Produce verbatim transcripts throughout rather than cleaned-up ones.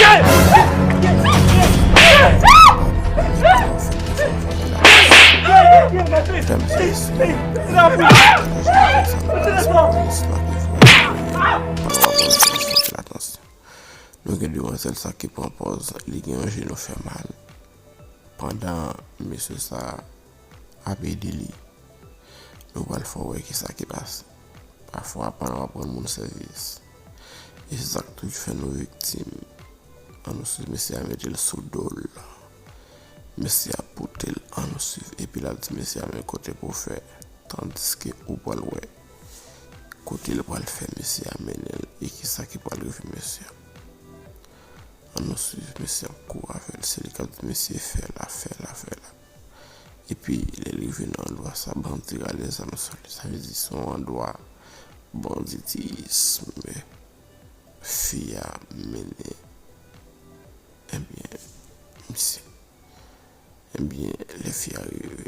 Medam e mesye, nou gen demwazèl sa ki pran pòz, li gen yon jenou fè mal. Pandan mesye sa ap ede li, nou pral fè w wè kisa ki pase. Pafwa, pandan w ap rann moun sèvis, e se sa k toujou fè nou viktim. Ann nou swiv mesye a mete l sou do l. Mesye a pote l, ann nou swiv. Epi l ap di mesye a men kote pou w fè. Tandiske ou pral wè kote l pral fè mesye a mennen l e kisa ki pral rive mesye a. Ann nou swiv mesye a ap kouri avè l. Se li k ap di mesye fè la, fè la, fè la. Epi lè l rive nan andwa sa, bandi rale zam sou li. Sa vle di se yon andwa banditism fi a mennen. Ebyen, misye. Ebyen, lè fi a rive,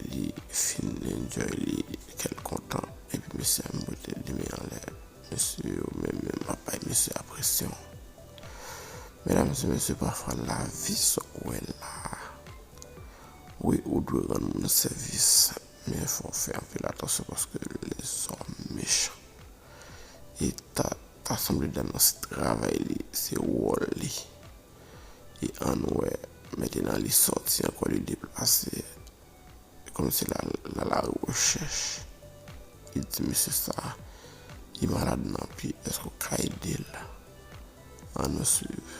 li fin enjoy li, kè l kontan. Epi mesye a mete de men anlè. Mesye yo menm, menm ap bay mesye a presyon. Medam e mesye, pafwa lavi sa w wè la. Wi, ou dwe rann moun sèvis, men fò w fè anpil atansyon paske lèzòm mechan. E ta, ta sanble dam nan se travay li, se wòl li. E ann wè, mentnan li sòti ankò, li deplase. Kòmsi l al, l al a rechèch. Li di mesye sa a, li malad nan pye, èske w ka ede l? Ann nou swiv.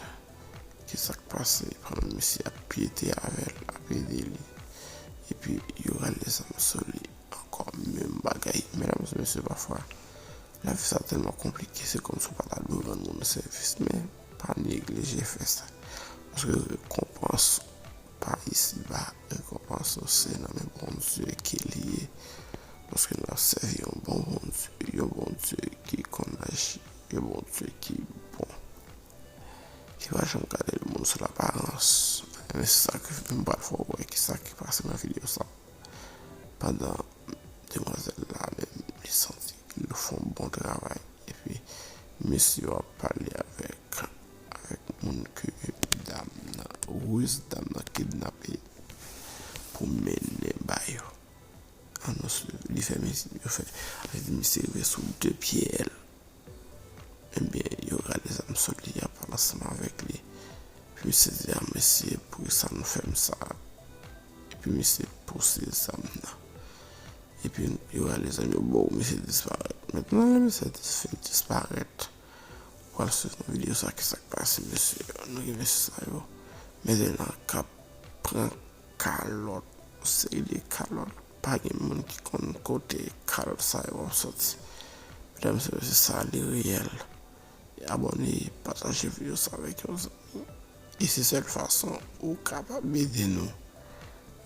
Kisa k pase pandan mesye ap pyete avè l, ap ede li. Epi yo rale zam sou li ankò, menm bagay. Medam e mesye, pafwa lavi sa tèlman konplike, se kòmsi w pa ta dwe rann moun sèvis, men pa neglije fè sa. Paske rekonpans pa isiba, rekonpans ou se nan men Bondye ke li ye. Paske n ap sèvi yon bon Bondye, yon Bondye ki konn aji, yon Bondye ki bon, ki pa janm gade lemonn sou laparans. Men se sa ke m pral fè w wè kisa ki pase nan videyo sa. Pandan demwazèl la menm, li santi ke l fè yon bon travay. Epi mesye yo ap pale avèk, avèk moun ke dam nan, riz dam nan kidnape pou mennen ba yo. Ann nou swiv, li fè mesye, yo fè, li di misye rive sou de pye l. Ebyen, yo rale zam sou li, y ap pale ansanm avèk li. Epi misye di, a, mesye, poukisa nou fè m sa? Epi misye pouse zam nan. Epi yo rale zam yo, bow, misye disparèt. Mentnan, lè misye dis-, fin disparèt, ou pral swiv nan videyo sa, kisa k pase, mesye. Nou gen mesye sa yo. Mentnan, k ap pran kalòt, seri de kalòt. Pa gen moun ki konn kote kalòt sa yo ap sòti. Medam e mesye, sa li reyèl. Abòne, pataje videyo sa avèk yon zanmi. E se sèl fason ou kapab ede nou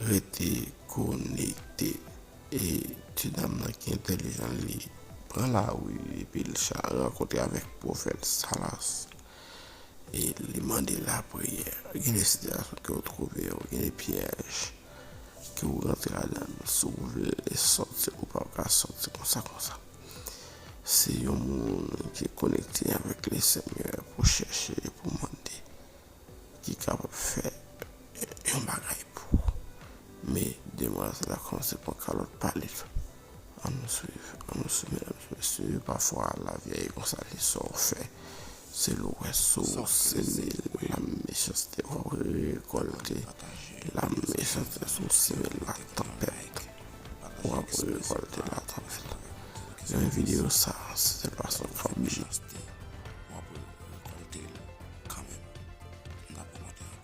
rete konekte. E ti dam nan ki entèlijan, li pran lari epi l cha-, rankontre avèk pwofèt Salas. E li mande lapriyè. Gen de sitiyasyon ke w twouve w, gen de pyèj ke w rantre ladan l. Si w vle sòti, ou p ap ka sòti konsa, konsa. Se yon moun ki konekte avèk Lesenyè pou chèche, pou mande, ki kapab fè yon bagay pou ou. Men demwazèl la kòmanse pran kalòt pa li tou. Ann nou swiv, ann nou swiv, medam e mesye, pafwa lavi a e konsa, li sa w fè. Se li w wè si w seme lamechanste, w ap rekòlte lamechanste, si w seme latanpèt, w ap rekòlte latanpèt. Nan videyo sa, se sèl fason k ap beni.